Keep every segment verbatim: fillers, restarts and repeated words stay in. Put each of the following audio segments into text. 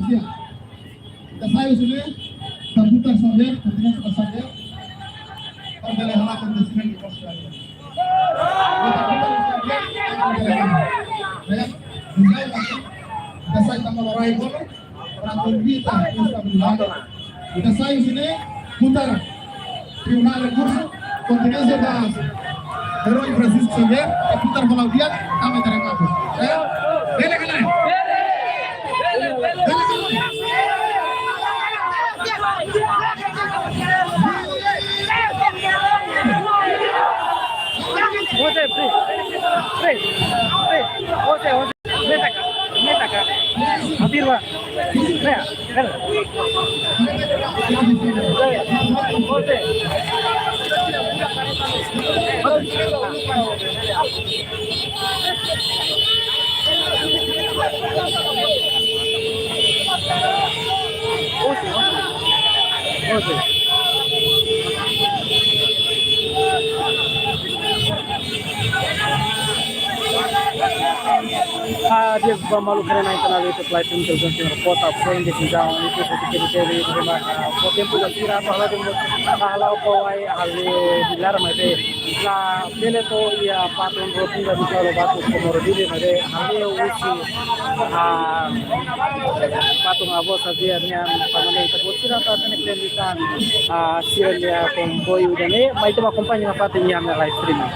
Ita sai husi ne'e, ita putar Xavier, kontinua Xavier. Para bele halo akontesimentu di Australia. Ita putar Xavier, ita bele halo. Ya, ita sai tanba loron agora, para konvida, ita bele halo. Ita sai husi ne'e, putar Tribunál Rekursu, kontinua ba Herói Francisco Xavier, ita putar bola di'ak, kami terima kasih. Ya, bele halo. José, please. Please. Please. José, José. Meta acá. Meta acá. Afirma. Vea, vea. José. Ah, di'ak ba maluk, karena ita-nia atu play tim terus tim report apa yang desizaun itu seperti itu, terima kasih. Tempu dah sira apa lagi, halo kawai, halo dilar mate. La bele to'o iha patun rotunda di Jolo Batu Komoro Dili, maibé ha'u husi, ah, patun avó Xavier nian, pamane ita-boot sira atu hatene klendikan, ah, sira-nia komboiu ida-ne'e, mai ita akompaña nafatin iha ami-nia live streaming.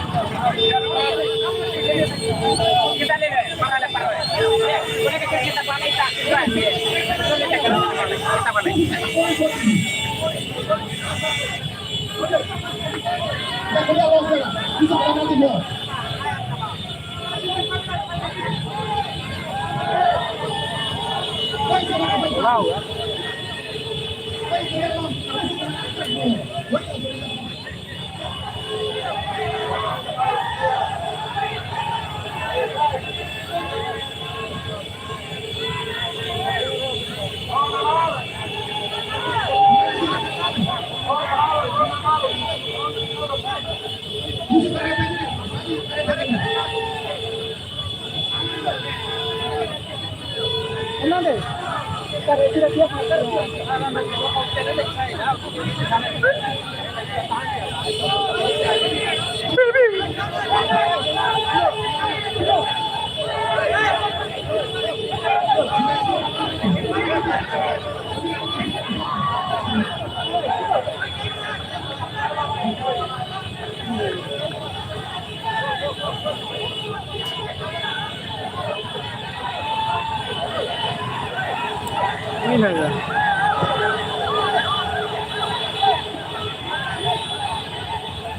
Ini ya.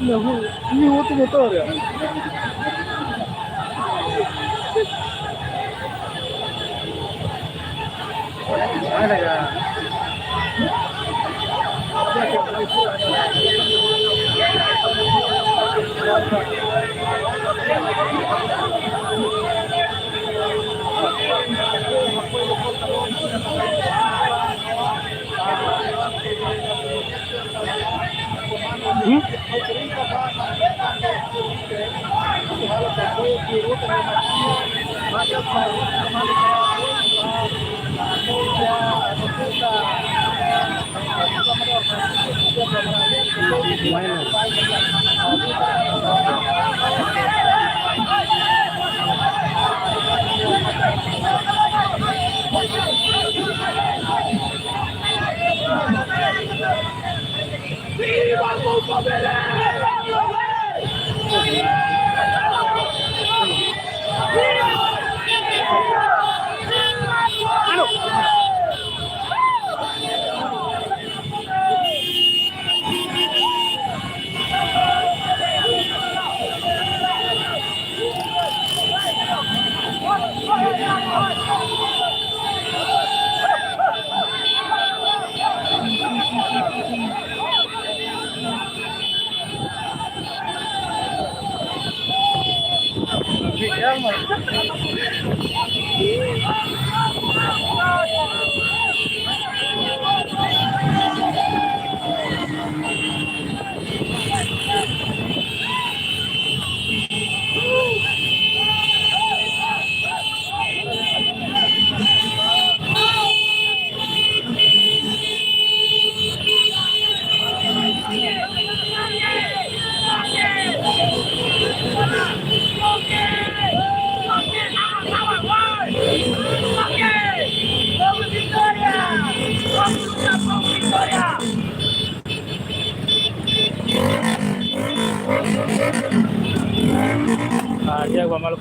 Ini, ini outro motor ya. Hmm?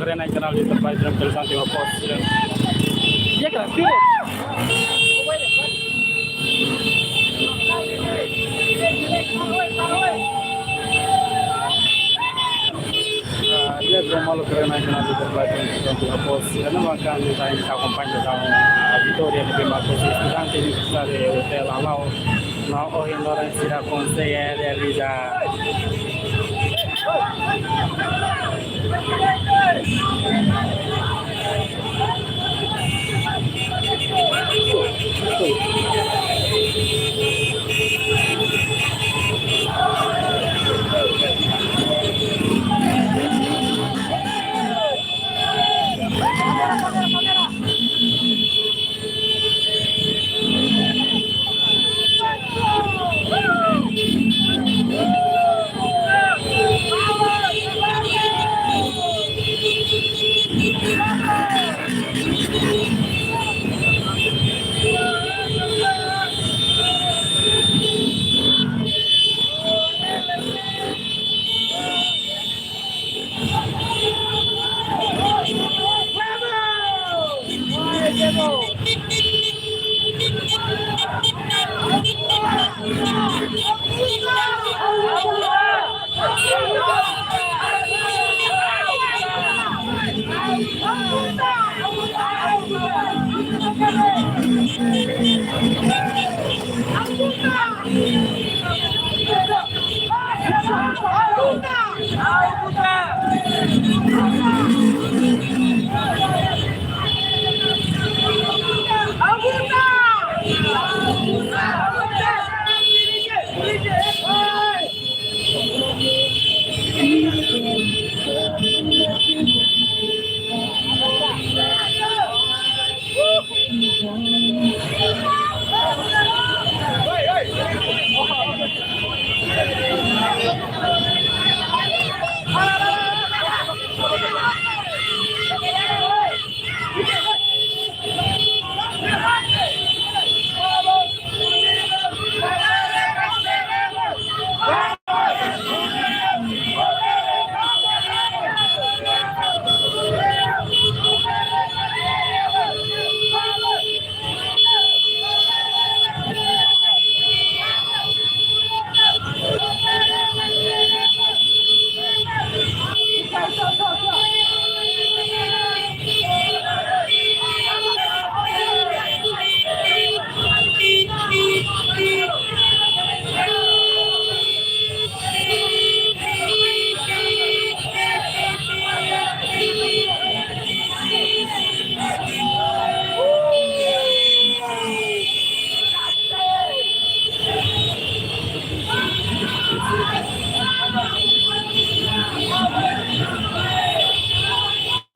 Arena Internasionál Vitória Peru, pela última posse. Dia gratis. Ah, dia de malu Arena Internasionál Vitória Peru, pela última posse. Anu, akan kita akompaña a vitória de Marcos Estudante, Universidade Hotel Alau. No, ohin loron sira konsege realiza.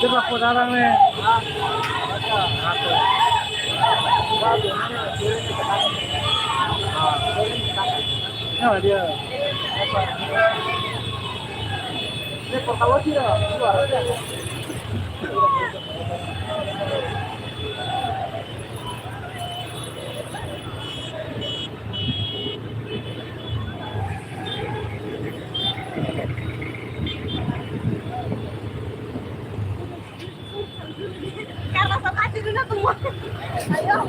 Coba ko dalam ni. Nah, dia. Ini portal lagi dah. Luar. Karena só tá tirando a tua. Aí, ó.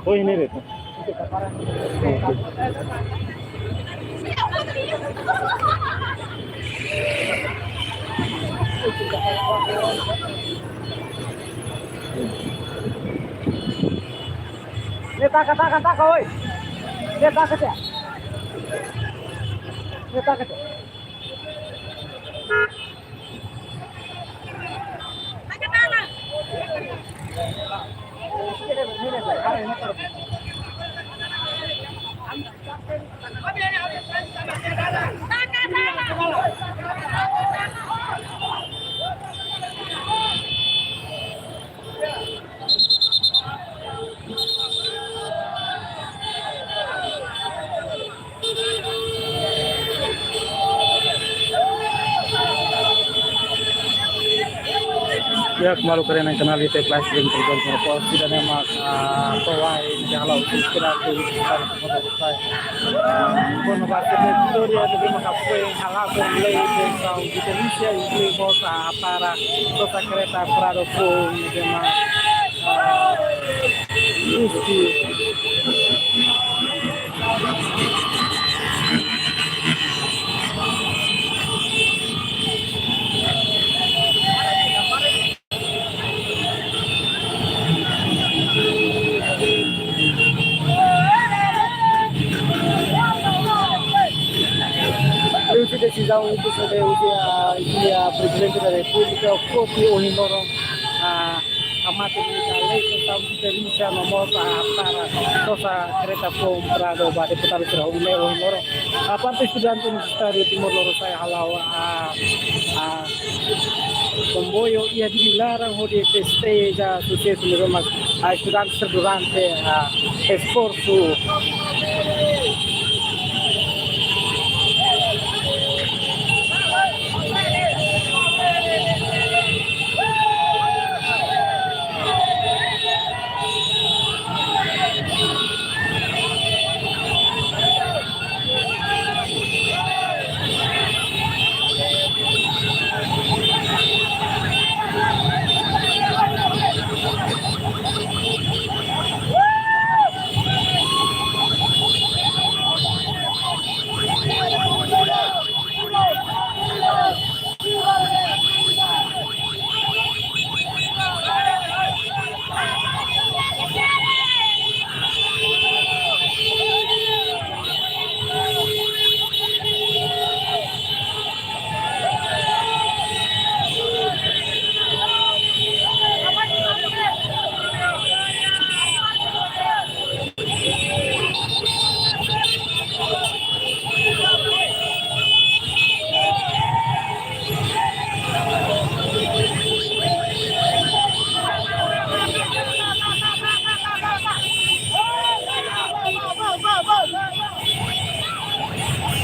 Oi, Nereto. Ne'e taka, taka, taka, oi. Ne'e taka, tia. Ne'e taka, tia. Ya, kembali ke kanal YouTube live stream terjun ke pos tidak ada mak toai jalan subscribe tu. Kono ba sebe vitória ne'ebé maka foin hala'o lei de saúde delícia e foi bolsa para toda careta Prado Fogo ne'ebé mak Uski. Husi desizaun itu sudah husi, ah, husi, ah, Prezidente da Repúblika, kopi ohin loron, ah, hamate nia lei ke saúde delícia no mós, ah, para toda careta foun Prado ba deputadu sira ohin loron. Ah, parte estudante universitáriu Timor Lorosa'e hala'o, ah, ah, komboiu iha Dili laran hodi festeja susesu ne'ebé mak, ah, estudante durante, ah, esforsu.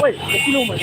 Oi, aqui não, mano.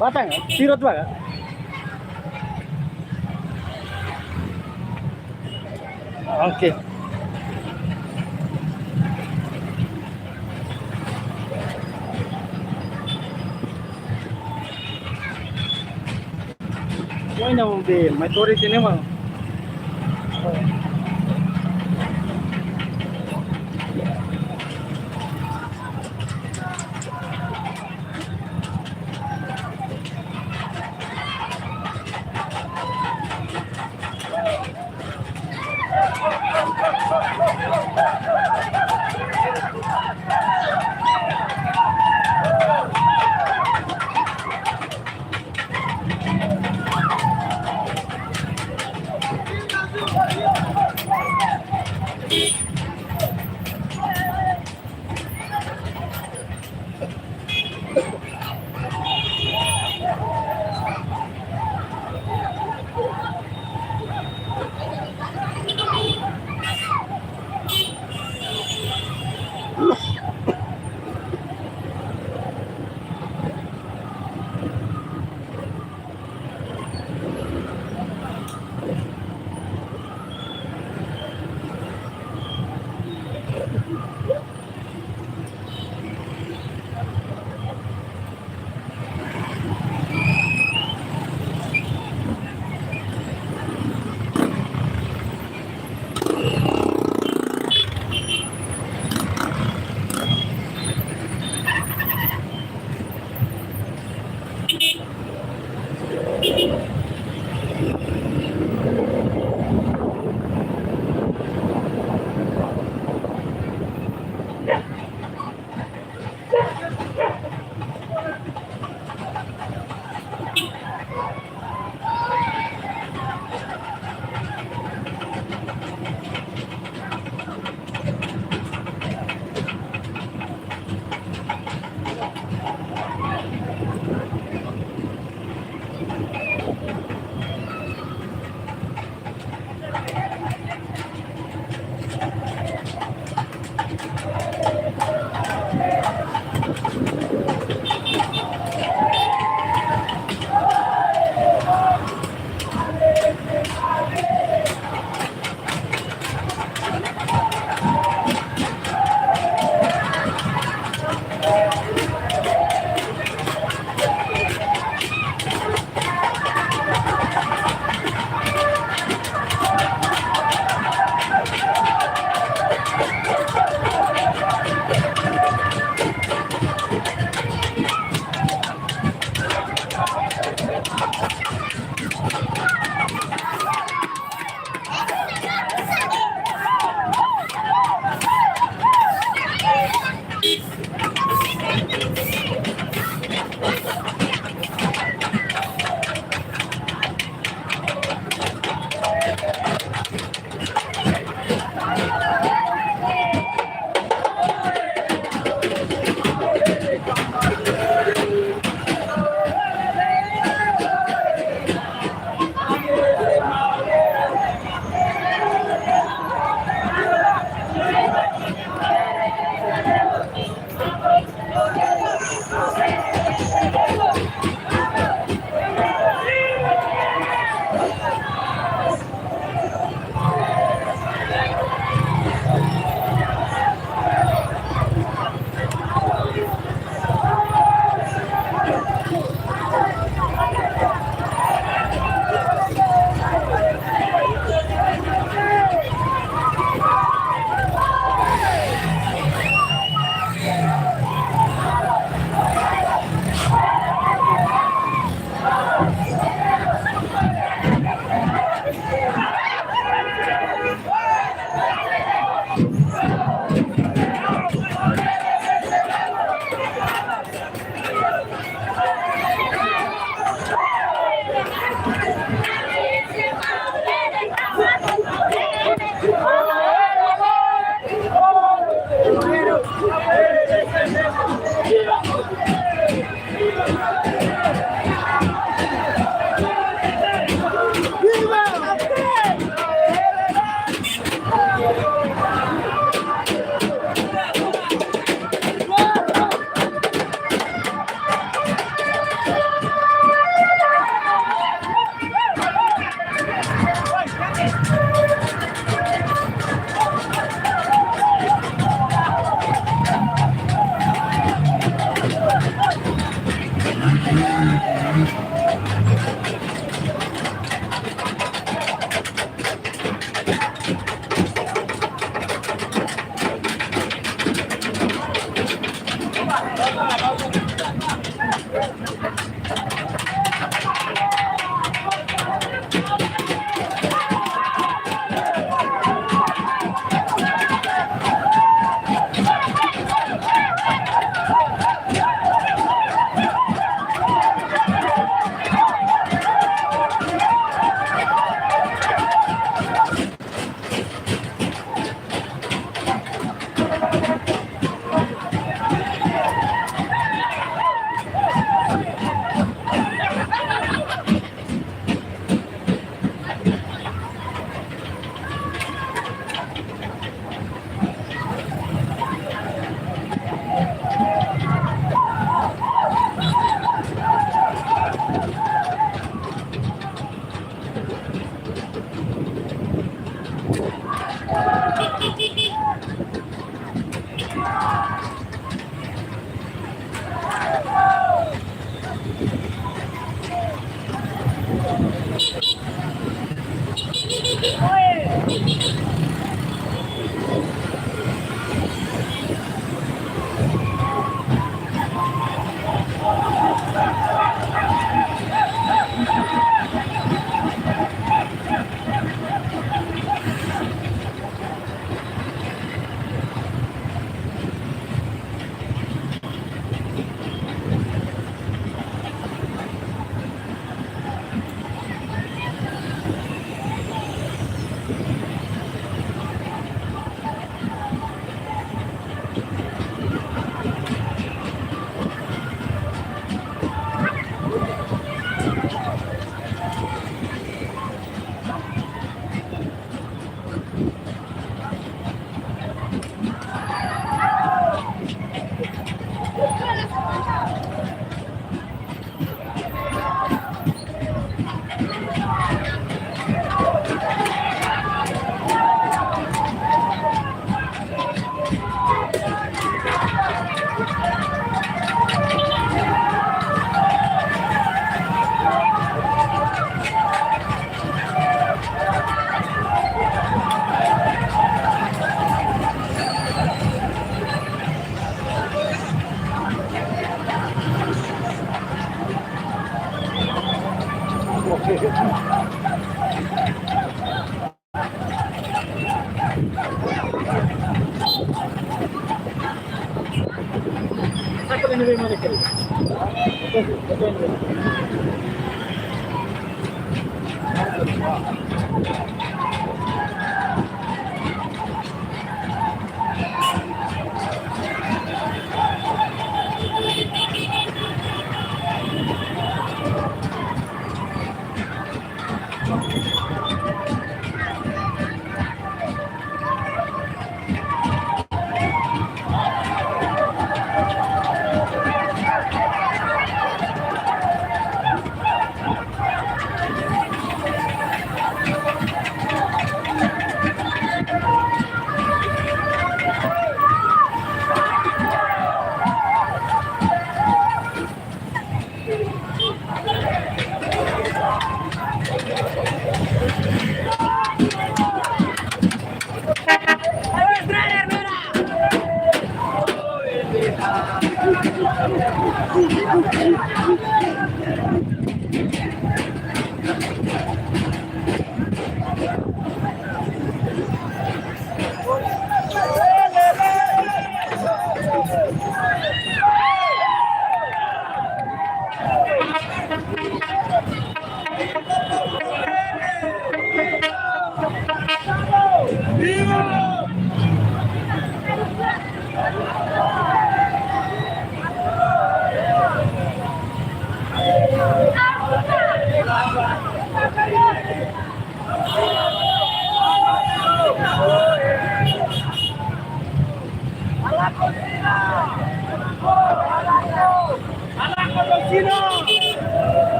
Batang, sirot ba ka? Oke. Oi, não, de, mas tô dizendo, mano.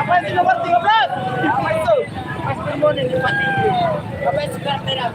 Apa itu nomor tiga belas? Apa itu? Pas permonen di Fatih. Apa itu kartera?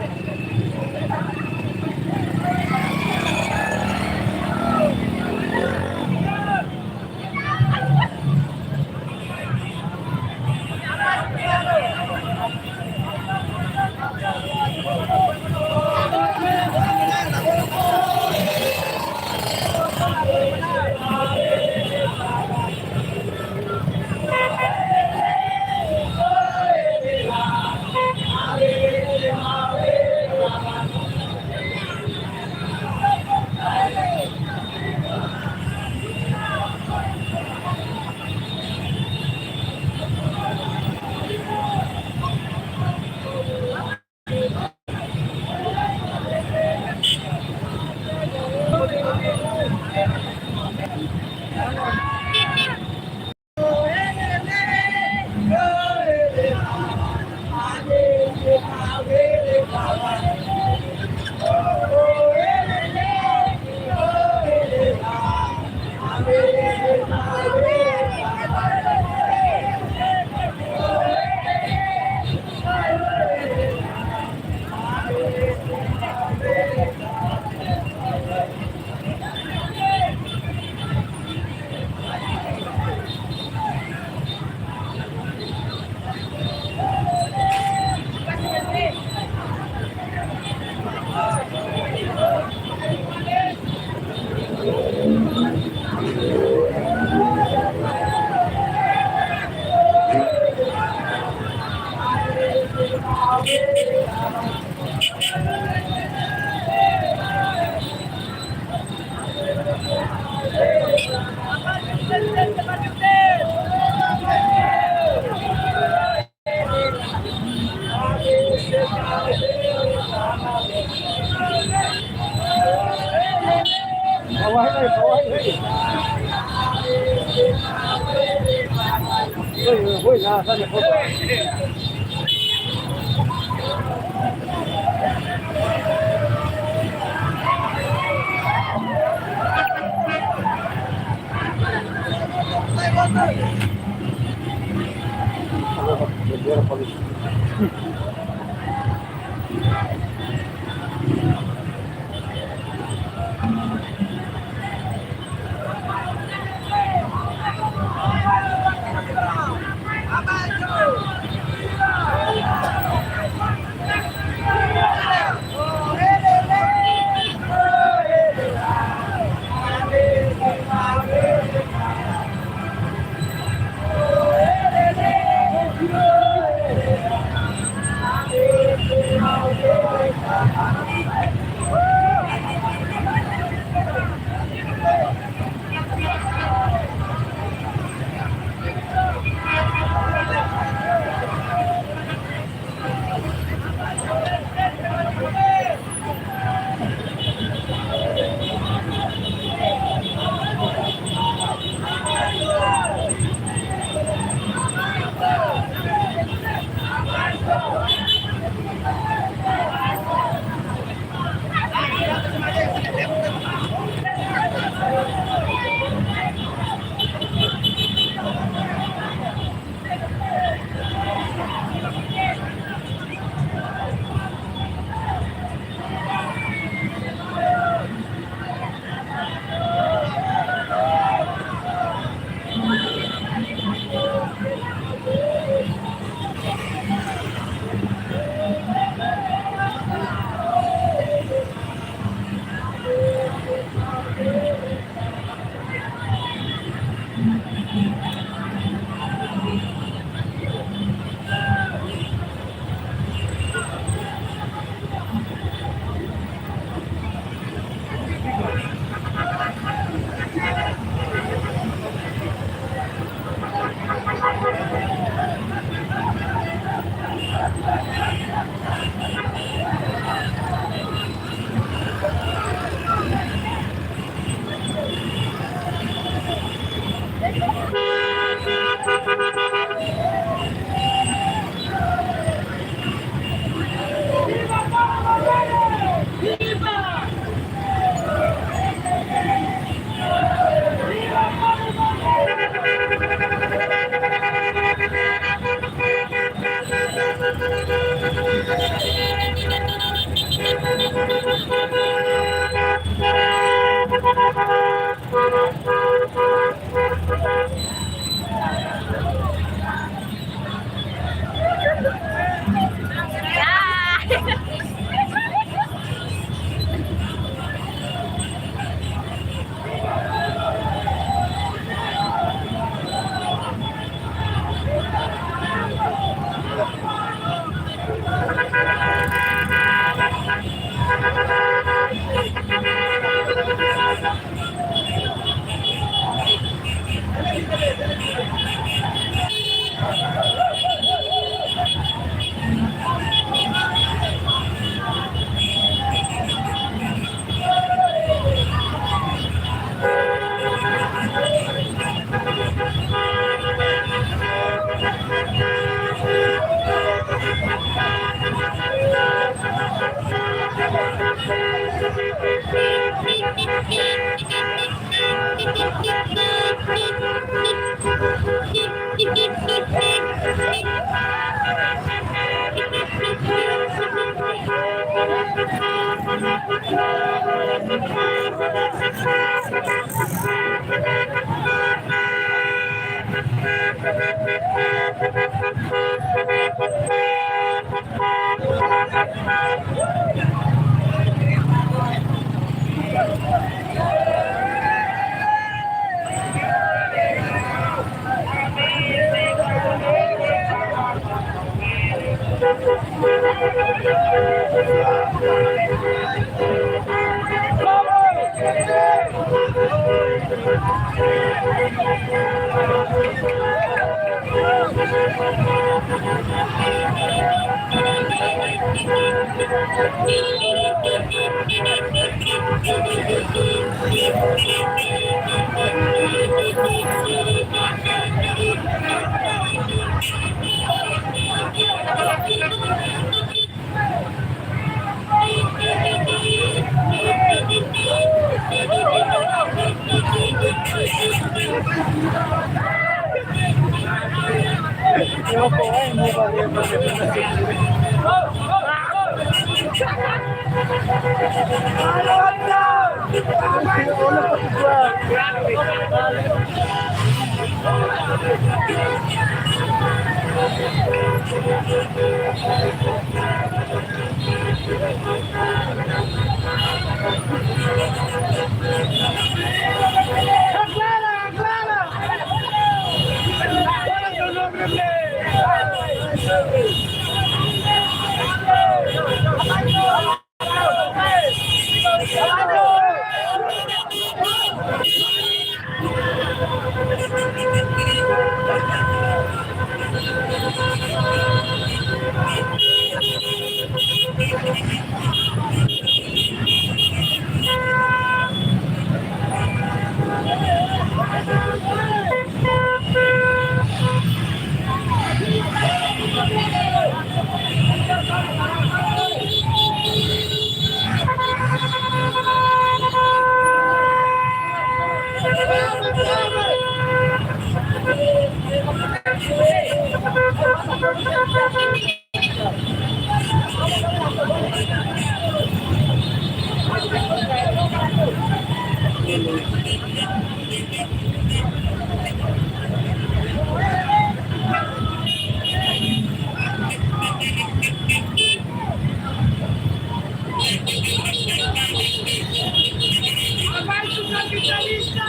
Abaixo, capitalista!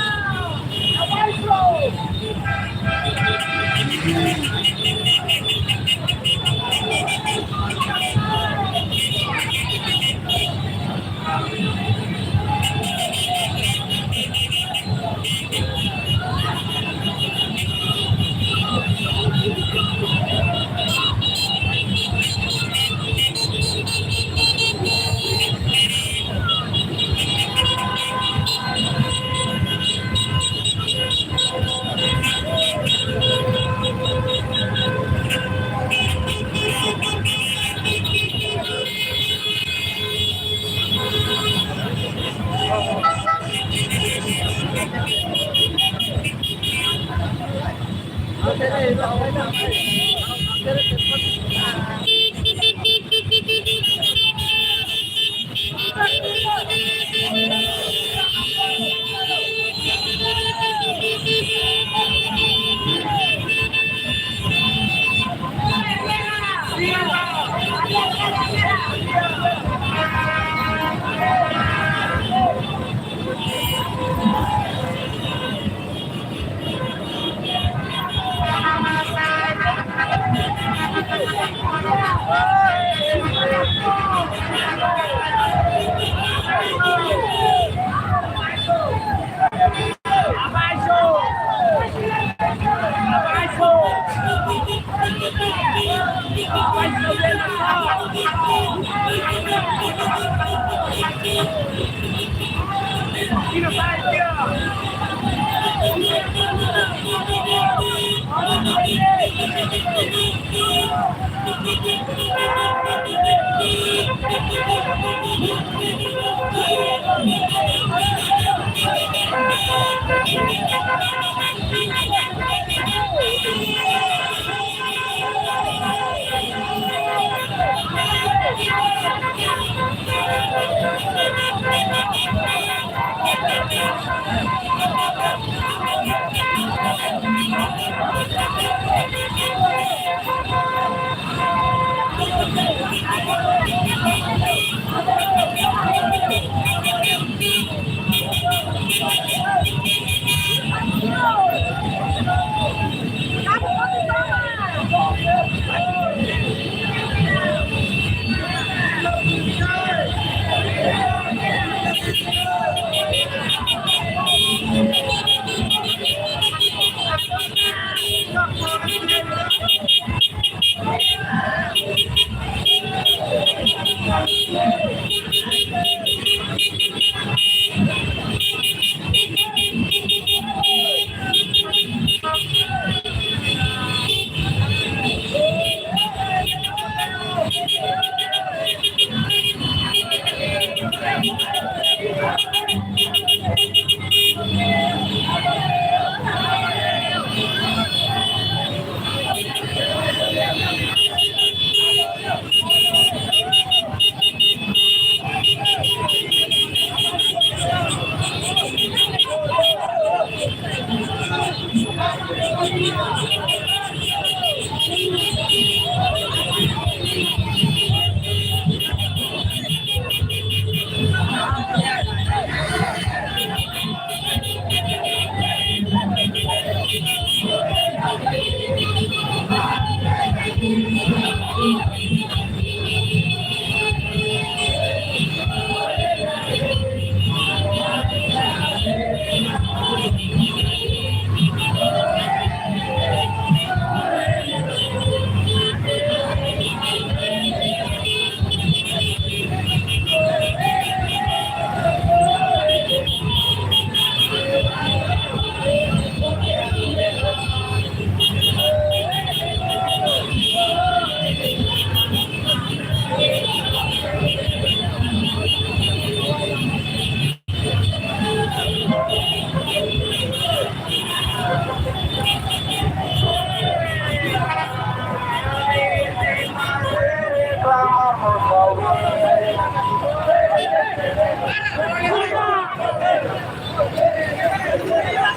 Abaixo!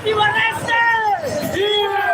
Timor-Leste! Viva!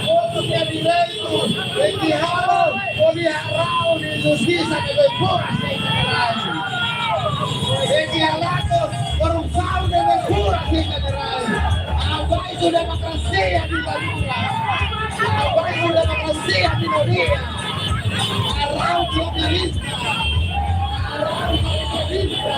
Povu iha direitu, eki halo, povu iha raun, injustisa ne'ebé furak sei ita-nia rai. Eki halo, korrupsaun ne'ebé furak sei ita-nia rai. Abaixo democracia ditadura. Abaixo democracia minoria. Raun kolonialista. Raun kolonialista.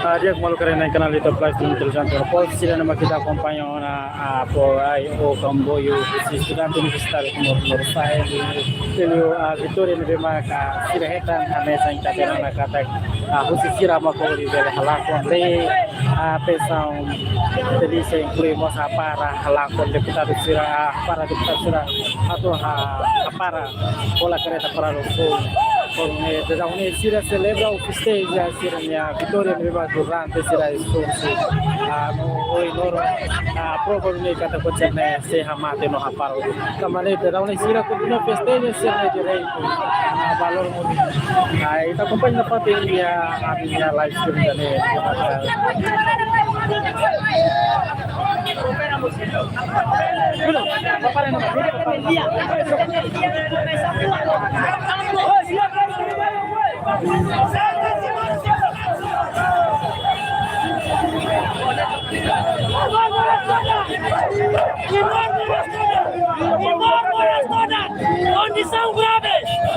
Ah, di'ak, maluk sira, iha kanál YouTube Live Stream Televizaun Timor Post, sira ne'ebé mak ita akompaña ona, ah, apoiu komboiu husi estudante universitáriu Timor Leste, liuliu, ah, vitória ne'ebé maka sira hetan, hanesan ita hatene ona katak, ah, husi sira mak hodi bele halakon lei, ah, pensaun natalísia, inklui mós hapara halakon deputadu sira, ah, hapara deputadu sira atu ha-, hapara hola kareta para loos foun. Foun ne'e, entaun ne'e sira selebra ou festeja sira-nia vitória ne'ebé mak durante sira esforsu, ah, no ohin loron, ah, prova ne'e katak koncert ne'e sei hamate no hapara. Tanba ne'e, entaun ne'e sira kontinua festeja sira-nia direitu, ah, valór moris. Ah, ita akompaña nafatin iha ami-nia live stream ida-ne'e. Timor moras todan, kondisaun grave,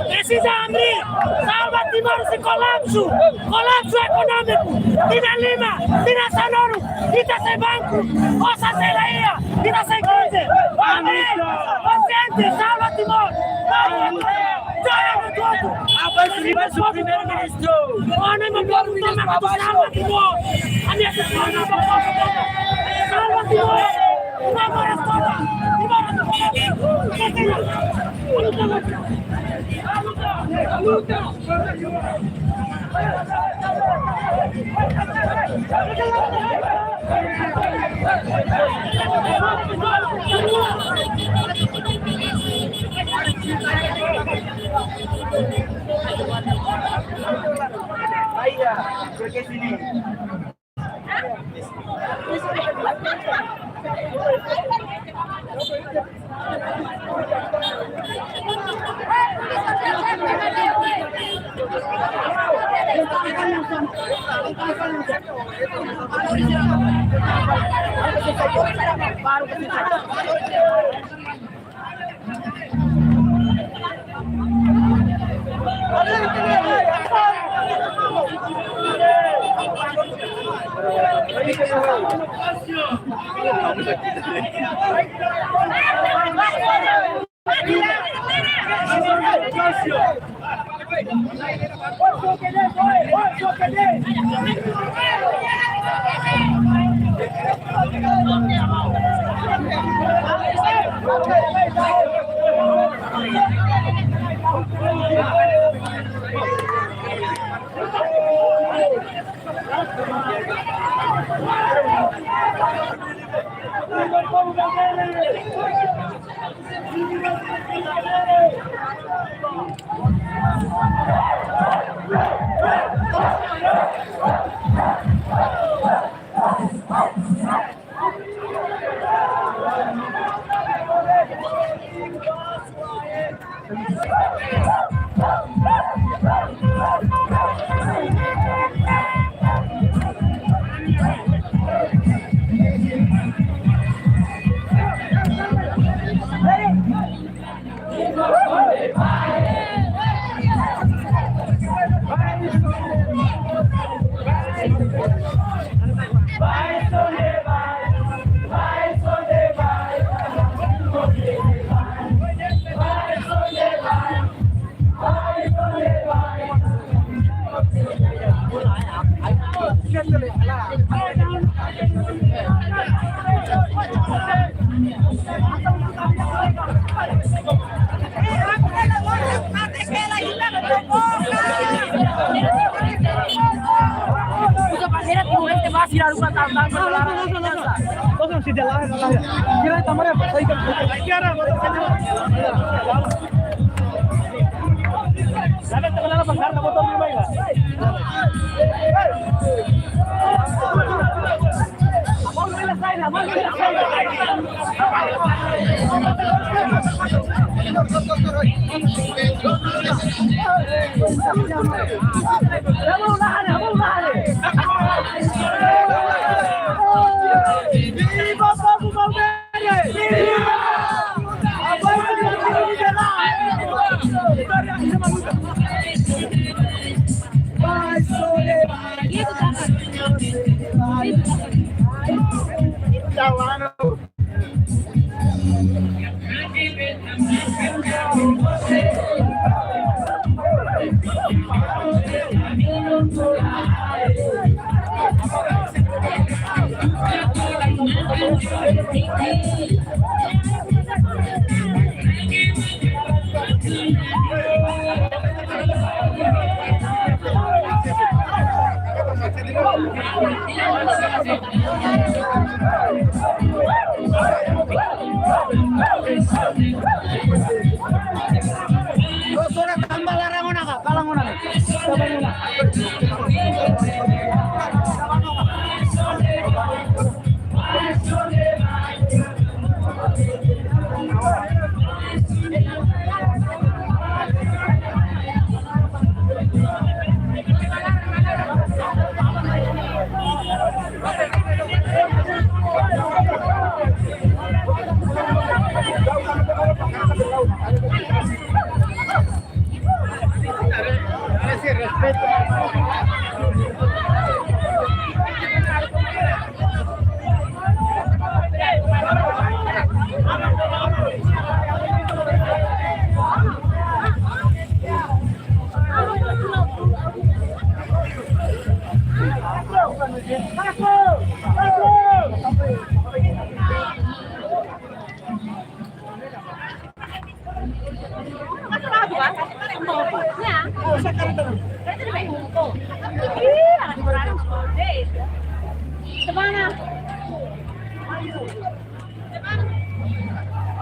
presiza abrir, salva Timor husi kolapsu, kolapsu ekonómiku. Tinan lima, tinan sanulu, ita sei bankrut, osan sei la iha, ita sei krize. Amin. Konsiente, salva Timor. Joga no jogo. Abaixo, abaixo, Primeiru-Ministru. Ona mak povu tama atu salva Timor. Ami atu salva Timor. Salva Timor. Timor moras todan. Timor moras todan. Luta, luta, luta.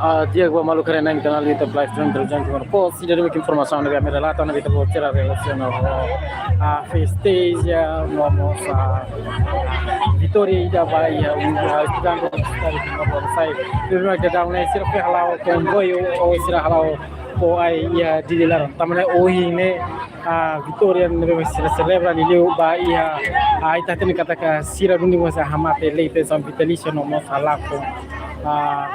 Ah, di'ak ba maluk sira ne'ebé iha kanál YouTube live stream Televizaun Timor Post, ida ne'ebé informasaun ne'ebé ami relata, ne'ebé ita-boot sira relasiona ho, ah, festeja, no mós, ah, vitória ida ba iha, ah, estudante universitáriu Timor Lorosa'e. Primeiru ke daun ne'e sira foin hala'o komboiu, ou sira hala'o fo'er iha Dili laran. Tanba ne'e ohin ne'e, ah, vitória ne'ebé sira selebra liuliu ba iha, ah, ita hatene katak sira duni mós hamate lei pensaun vitalísia no mós halakon, ah,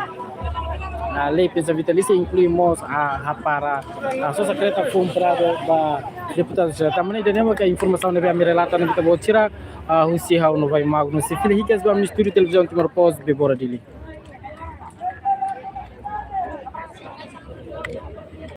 ah, lei pensaun vitalísia inklui mós, ah, hapara, ah, sosa karreta foun pradu ba deputadu sira. Tanba ne'e ida-ne'e maka informasaun ne'ebé ami relata ne'ebé ita-boot sira, ah, husi ha'u Novai Magno. Sei fila hikas ba ami estúdiu Televizaun Timor Post, Bebora Dili.